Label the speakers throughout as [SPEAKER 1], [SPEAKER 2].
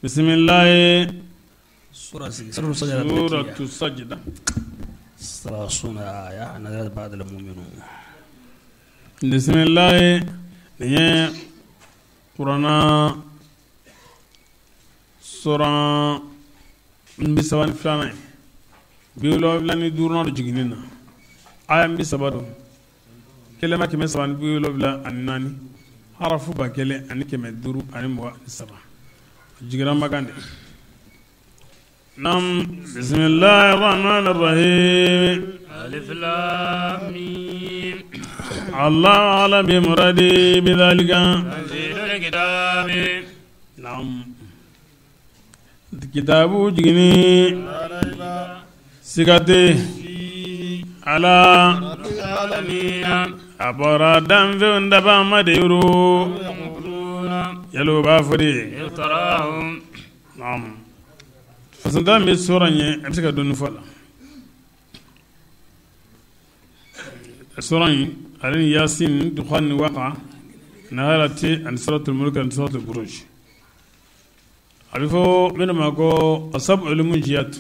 [SPEAKER 1] Bisimilahi suratu sajda
[SPEAKER 2] 30 آية نزلت بعد المؤمنون.
[SPEAKER 1] Bisimilahi, nin ye kuranna suran 32nan ye, 75nan don jiginni na, aya 30 don, kelema 374, harafu 1523, jiginna Makan de. Nam, bisimilahi rahmani rahim.
[SPEAKER 2] ألف لام ميم.
[SPEAKER 1] الله أعلم بمراده بذلك.
[SPEAKER 2] تنزيل الكتاب.
[SPEAKER 1] Nam, kitabu jiginni siga tɛ ala
[SPEAKER 2] العالمين.
[SPEAKER 1] A bɔra danfɛnw daba ma de yɔrɔ.
[SPEAKER 2] يقولون
[SPEAKER 1] Yalo b'a fɔ de
[SPEAKER 2] افتراه.
[SPEAKER 1] Naam, fasanta min bɛ sura in ye, a bɛ se ka dɔɔni fɔ a la. Sura in ale ni Yasin ni Dukhan ni Waqa ni Halati ani Suratul Mulk ani Suratul Buruj, a bɛ fɔ minnu ma ko sab'ul munjiyat.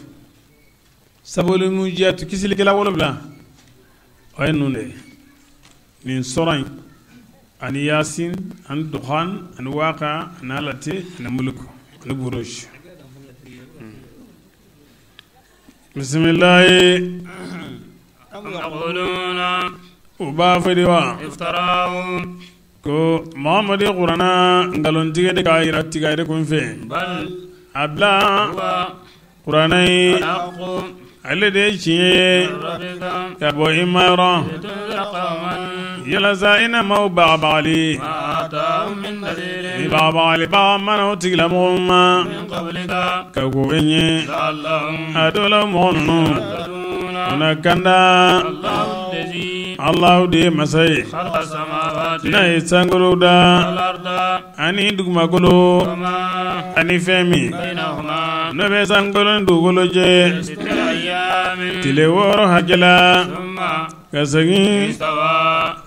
[SPEAKER 1] Sab'ul munjiyat, kisilikɛla 7, o ye ninnu de ye: nin sura in ani Yasin ani Dukhan ani Waqa ani Halati ani Mulk ani Buruj. Bisimilahi.
[SPEAKER 2] أم يقولون
[SPEAKER 1] U b'a fɔ de wa
[SPEAKER 2] افتراه.
[SPEAKER 1] ko Muhamadu ye kuranna nkalontigɛ de k'a yira tigɛ a yɛrɛ kun fɛ.
[SPEAKER 2] بل
[SPEAKER 1] A bila
[SPEAKER 2] هو
[SPEAKER 1] kuranna ye
[SPEAKER 2] الحق
[SPEAKER 1] ale de ye tiɲɛ ye
[SPEAKER 2] من ربك
[SPEAKER 1] ka bɔ i ma yɔrɔ
[SPEAKER 2] لتنذر قوما
[SPEAKER 1] yalasa i na maaw bagabagali
[SPEAKER 2] ما أتاهم من نذير
[SPEAKER 1] ni bagabagali baga mana o tigilamɔgɔw ma
[SPEAKER 2] من قبلك
[SPEAKER 1] ka ko e ɲɛ
[SPEAKER 2] لعلهم
[SPEAKER 1] a dɔ la mɔgɔ ninnu
[SPEAKER 2] يهتدون.
[SPEAKER 1] u na kanda.
[SPEAKER 2] الله الذي
[SPEAKER 1] Alahu de ye masa ye
[SPEAKER 2] خلق السماوات
[SPEAKER 1] n'a ye sankolo da
[SPEAKER 2] والأرض
[SPEAKER 1] ani dugumakolo
[SPEAKER 2] وما
[SPEAKER 1] ani fɛn min
[SPEAKER 2] بينهما
[SPEAKER 1] n'o bɛ sankolo ni dugukolo cɛ
[SPEAKER 2] في 6 أيام
[SPEAKER 1] tile 6 hakɛ la
[SPEAKER 2] ثم
[SPEAKER 1] ka segin
[SPEAKER 2] استوى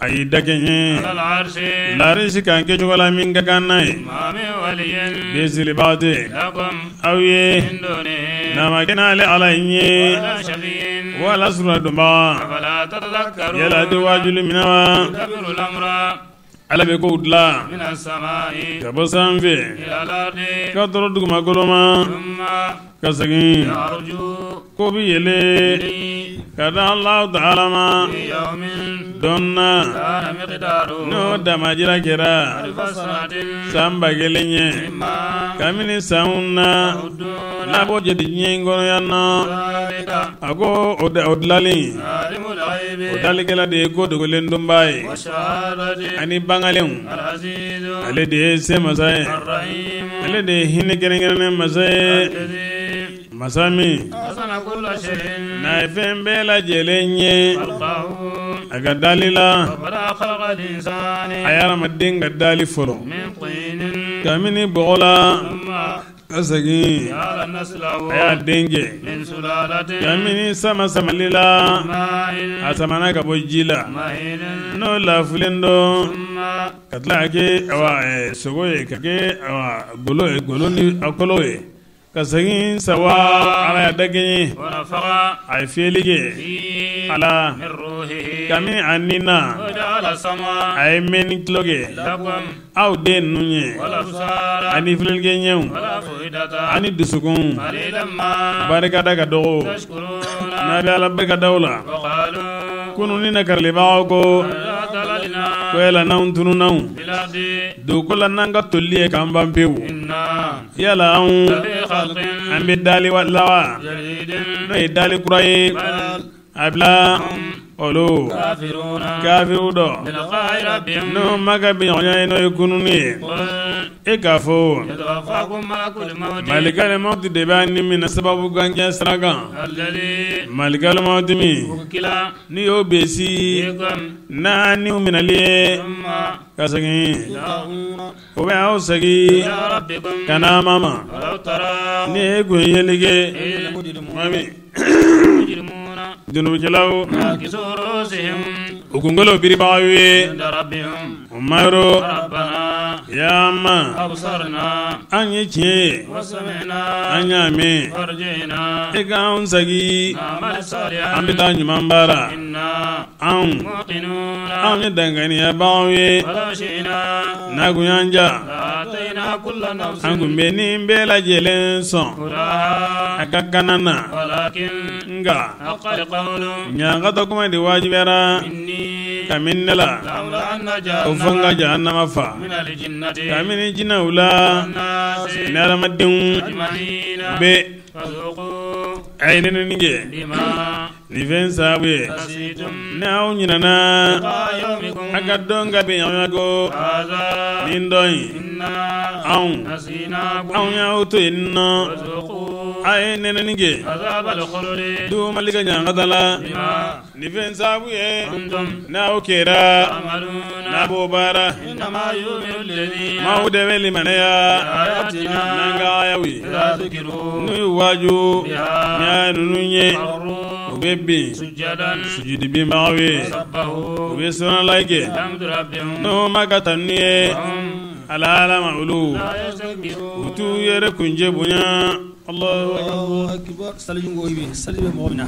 [SPEAKER 1] a y'i dakɛɲɛ
[SPEAKER 2] على العرش.
[SPEAKER 1] laarisi kan kɛcogo la min ka kan n'a ye.
[SPEAKER 2] ما من ولي
[SPEAKER 1] Besiribaga tɛ
[SPEAKER 2] لكم
[SPEAKER 1] aw ye
[SPEAKER 2] من دونه
[SPEAKER 1] n'a ma kɛ n'ale Ala in ye
[SPEAKER 2] ولا شفيع
[SPEAKER 1] wala suradonbaga.
[SPEAKER 2] أفلا تتذكرون؟
[SPEAKER 1] Yala a tɛ waajuli minɛ wa?
[SPEAKER 2] يدبر الأمر
[SPEAKER 1] Ala bɛ kow dilan
[SPEAKER 2] من السماء
[SPEAKER 1] ka bɔ sanfɛ
[SPEAKER 2] إلى الأرض
[SPEAKER 1] ka tɔrɔ dugumakolo ma
[SPEAKER 2] ثم
[SPEAKER 1] ka segin
[SPEAKER 2] يعرج
[SPEAKER 1] ko bi yɛlɛ
[SPEAKER 2] إليه
[SPEAKER 1] ka da Alahu taala ma
[SPEAKER 2] في يوم
[SPEAKER 1] don na
[SPEAKER 2] كان مقداره
[SPEAKER 1] n'o damajira kɛra
[SPEAKER 2] ألف سنة
[SPEAKER 1] san 1000 ye
[SPEAKER 2] مما
[SPEAKER 1] kabini sanw na
[SPEAKER 2] تعدون.
[SPEAKER 1] n'a b'o jate diɲɛ in kɔnɔ yan nɔ.
[SPEAKER 2] ذلك
[SPEAKER 1] A ko o dilalen
[SPEAKER 2] عالم الغيب
[SPEAKER 1] o dalikɛla de ye ko dogolen donbaa ye
[SPEAKER 2] والشهادة
[SPEAKER 1] ani bangalenw.
[SPEAKER 2] العزيز
[SPEAKER 1] Ale de ye se masa ye,
[SPEAKER 2] الرحيم
[SPEAKER 1] ale de ye hinɛ kɛrɛnkɛrɛnnen masa ye,
[SPEAKER 2] الذي
[SPEAKER 1] masa min
[SPEAKER 2] أحسن كل شيء
[SPEAKER 1] n'a ye fɛn bɛɛ lajɛlen ye
[SPEAKER 2] خلقه
[SPEAKER 1] a ka dali la.
[SPEAKER 2] وبدأ خلق الإنسان
[SPEAKER 1] A ye hadamaden ka dali fɔlɔ
[SPEAKER 2] من طين
[SPEAKER 1] kabini bɔgɔ la
[SPEAKER 2] ثم
[SPEAKER 1] ka segin
[SPEAKER 2] جعل نسله
[SPEAKER 1] a y'a den kɛ
[SPEAKER 2] من سلالة
[SPEAKER 1] kabini sama samali la,
[SPEAKER 2] ماء
[SPEAKER 1] a samana ka bɔ ji la
[SPEAKER 2] مهين
[SPEAKER 1] n'o lafulen don
[SPEAKER 2] ثم
[SPEAKER 1] ka tila ka kɛ awa sogo ye, ka kɛ awa golo ye, golo ni a kolo ye, ka segin sawa Ala y'a dakɛɲɛ.
[SPEAKER 2] ونفخ
[SPEAKER 1] A ye fiyɛli kɛ
[SPEAKER 2] فيه
[SPEAKER 1] ala
[SPEAKER 2] من روحه
[SPEAKER 1] kabini a nin na
[SPEAKER 2] وجعل السماء
[SPEAKER 1] a ye mɛnni tulo kɛ
[SPEAKER 2] لكم
[SPEAKER 1] aw den ninnu ye
[SPEAKER 2] والأبصار
[SPEAKER 1] ani filɛlikɛ ɲɛw
[SPEAKER 2] والأفئدة
[SPEAKER 1] ani dusukun.
[SPEAKER 2] قليلا ما
[SPEAKER 1] Barikada ka dɔgɔ
[SPEAKER 2] تشكرون.
[SPEAKER 1] n'a bɛ Ala barikadaw la.
[SPEAKER 2] وقالوا
[SPEAKER 1] Kunun ni nakaralibagaw ko
[SPEAKER 2] لا ضللنا
[SPEAKER 1] ko yala n'anw tununanw
[SPEAKER 2] في الأرض
[SPEAKER 1] dugukolo la n'an ka toli ye k'an ban pewu,
[SPEAKER 2] إنا
[SPEAKER 1] yala anw
[SPEAKER 2] لفي خلق
[SPEAKER 1] an bɛ dali wa la wa
[SPEAKER 2] جديد
[SPEAKER 1] n'o ye dali kura ye?
[SPEAKER 2] بل
[SPEAKER 1] A bila olu
[SPEAKER 2] كافرون
[SPEAKER 1] kafiriw dɔ
[SPEAKER 2] بلقاء ربهم.
[SPEAKER 1] n'o ma ka bin ɲɔgɔn ye, n'o ye kununni ye.
[SPEAKER 2] قل
[SPEAKER 1] E k'a fɔ
[SPEAKER 2] يتوفاكم ملك الموت
[SPEAKER 1] malikali mawti de b'a ni min na sababu gankɛ sira kan
[SPEAKER 2] الذي
[SPEAKER 1] malikali mawti min
[SPEAKER 2] وكل
[SPEAKER 1] n'i y'o besi
[SPEAKER 2] بكم
[SPEAKER 1] n'a niw minɛli ye
[SPEAKER 2] ثم
[SPEAKER 1] ka segin
[SPEAKER 2] ترجعون
[SPEAKER 1] o bɛ aw segin
[SPEAKER 2] إلى ربكم.
[SPEAKER 1] ka n'a ma ma
[SPEAKER 2] ولو ترى
[SPEAKER 1] ni e kun yeli kɛ
[SPEAKER 2] إذ
[SPEAKER 1] mami
[SPEAKER 2] المجرمون
[SPEAKER 1] junubukɛlaw
[SPEAKER 2] ناكسوا رؤوسهم
[SPEAKER 1] U kunkolo biribagaw ye u mayɔrɔ ya ma an ye tiɲɛ ye an y'a mɛn e ka anw segin an bɛ taa ɲuman baara anw anw ye danganiyabagaw ye n'a kun y'an ja an kun bɛ nin bɛɛ lajɛlen sɔn a ka kana na nka ɲankata kuma de wajibiyara kabini ne la ko fo n ka jahanama fa kabini jinɛw la ni hadamadenw bɛɛ a ye nɛnɛni kɛ nin fɛn sababu ye ni aw ɲinɛna a ka dɔn ka bɛn ɲɔgɔn ko nin dɔn in anw anw y'aw to yen nɔ a ye nɛnɛni kɛ dumali ka ɲankata la nin fɛn sababu ye n'aw kɛra n'a b'o baara maaw de bɛ limaniya n'an ka ayaw ye n'u y'u waaju ni aya ninnu ye u bɛ bin sujudi binbagaw ye u bɛ subahanalayi kɛ n'o ma ka tanu ye ala ala ma olu u t'u yɛrɛ kuncɛ bonya.
[SPEAKER 3] Allahu akbar saliji ko ibi saliji bɛ mɔgɔ min na.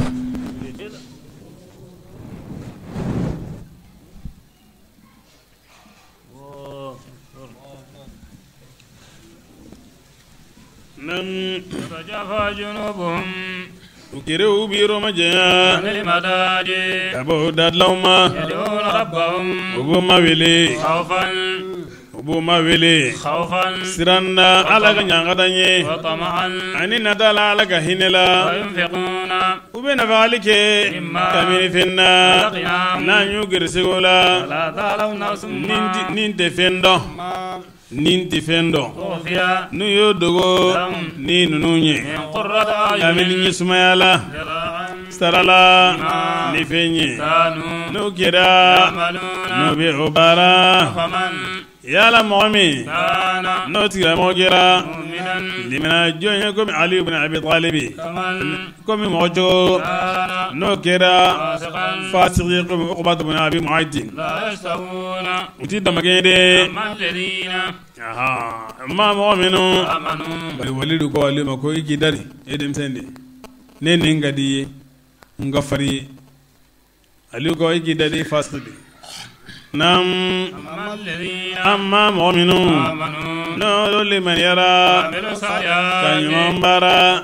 [SPEAKER 1] U kerew b'i yɔrɔ majanya ka bɔ dadilanw ma u b'o ma wele u b'o ma wele siran na Ala ka ɲankata ye ani nata la Ala ka hinɛ la u bɛ nafagali kɛ kabini fɛn na n'an y'u gɛrɛsɛgɛ o la ni tɛ fɛn dɔn ni tɛ fɛn dɔn n'u y'o dogo ni ninnu ye kabini ɲɛ sumaya la sara la ni fɛn ye n'o kɛra n'u bɛ o baara yala mɔgɔ min n'o tigilamɔgɔ kɛra limana jɔn ye komi Ali ibn Abi Talibi komi mɔgɔ cogo n'o kɛra fasiki ye komi Uqba ibn Abi Mu'ayt u ti damakɛɲɛ dɛ maa mɔgɔ minnu bari walidu ko ale ma ko i k'i dari e denmisɛn de ne nin ka di i ye n ka fari ye Aliyu ko i k'i dari fasiki de naam amma mɔgɔ minnu n'olu limaniyara ka ɲuman baara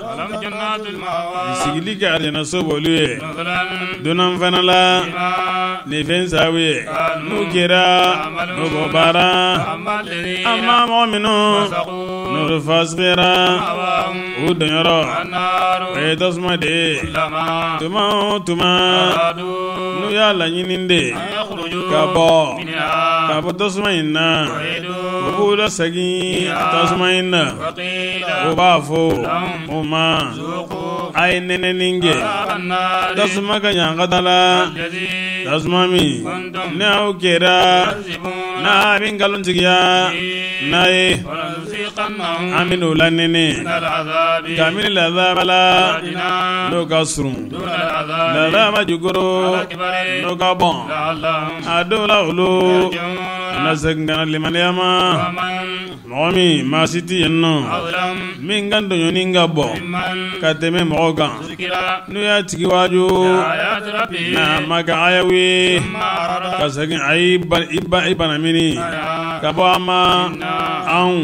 [SPEAKER 1] sigili kɛ alijanaso b'olu ye dunan fana la nin fɛn sababu ye n'u kɛra n'u b'o baara amma mɔgɔ minnu n'olu fasikɛra u donyɔrɔ o ye tasuma de ye tuma o tuma n'u y'a laɲini de ka bɔ tasuma in na u b'u lasegin tasuma in na u b'a fɔ o ma a ye nɛnɛni kɛ tasuma ka ɲankata la tasuma min ni aw kɛra n'a bɛ nkalontigiya n'a ye an bɛ n'o lanɛnɛ kabini lazaba la n'o ka surun lazaba jukɔrɔ n'o ka bɔn a dɔw la olu na segin ka na limaniya ma mɔgɔ min maa si tɛ yen nɔ min ka tɔɲɔni ka bɔn ka tɛmɛ mɔgɔ kan n'u y'a tigi waaju n'a ma kɛ ayaw ye ka segin a y'i banamini ka bɔ a ma anw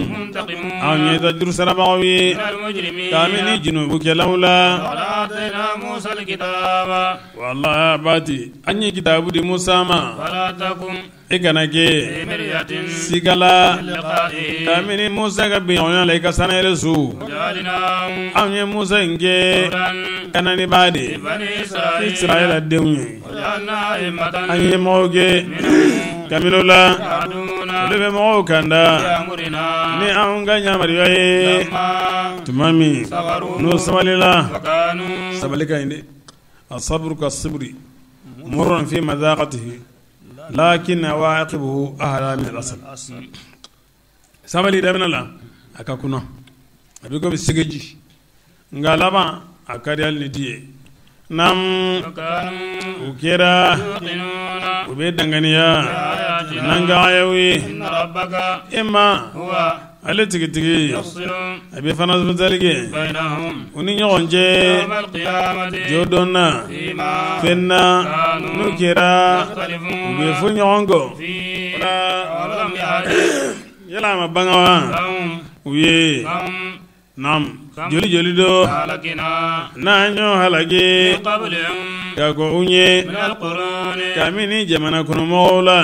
[SPEAKER 1] anw ye juru sarabagaw ye kabini junubukɛlaw la walahi bati an ye kitabu di Musa ma e kana kɛ siga la kabini Musa ka bɛnɲɔgɔnya la i ka sanayɛlɛ su anw ye Musa in kɛ kananibaa de Israɛla denw ye an ye mɔgɔw kɛ kabini o la olu bɛ mɔgɔw kanda ni anw ka yamaruya ye tuma min n'o sabalila sabali ka ɲi dɛ asaburu ka sibiri murrun fi madaqatihi lakin awaqibuhu ahla min al-asal sabali daminɛ la a ka kunna a bɛ komi sɛgɛji nka laban a ka di hali ni di ye naam u kɛra U bɛ danganiya n'an ka ayaw ye. E ma ale tigitigi a bɛ fana sali kɛ u ni ɲɔgɔn cɛ jo dɔn na fɛn na n'u kɛra u bɛ fɔ ɲɔgɔn kɔ. Yala a ma bange wa u ye? Naam, joli joli do n'an y'o halaki ka kɔn u ɲɛ kabini jamana kɔnɔmɔgɔw la,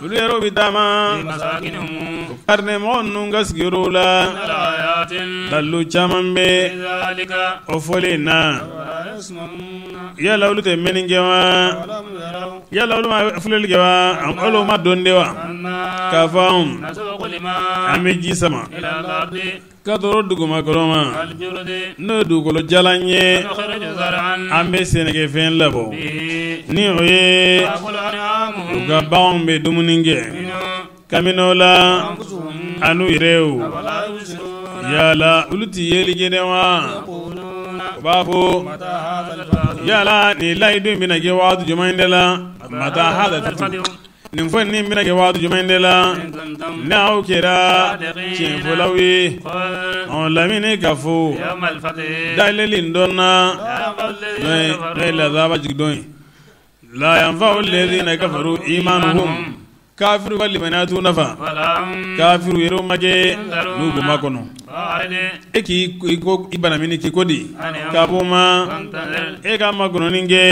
[SPEAKER 1] olu yɛrɛw bɛ taama karinɛmɔgɔ ninnu ka sigiyɔrɔw la. Dalilu caman bɛ o fɔlen na. Yala olu tɛ mɛnni kɛ wa? Yala olu ma filɛli kɛ wa? Olu ma dɔn de wa k'a fɔ anw an bɛ ji sama ka tɔɔrɔ dugumakɔrɔ ma, n'o ye dugukolo jalan ye, an bɛ sɛnɛkɛfɛn labɔ ni o ye, u ka baganw bɛ dumuni kɛ kabini o la an'u yɛrɛw. Yala olu tɛ yeli kɛ dɛ wa? U b'a fɔ yala nin layidu in bɛna kɛ waati jumɛn de la? Mata hada fatu, nin fɔ nin bɛna kɛ waati jumɛn de la ni aw kɛra tiɲɛfɔlaw ye? Ɔ lamini ka fɔ dayɛlɛli in dɔn na, n'o ye lazaba jigin don ye. La yanfa'u alladhina kafaru imanuhum, kafiru ka limaniya t'u nafa, kafiru yɛrɛw ma kɛ n'u b'u makɔnɔ. E k'i ko i banamini k'i ko di k'a b'o ma, e ka makɔnɔni kɛ,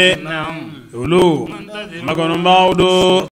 [SPEAKER 1] olu makɔnɔbagaw don.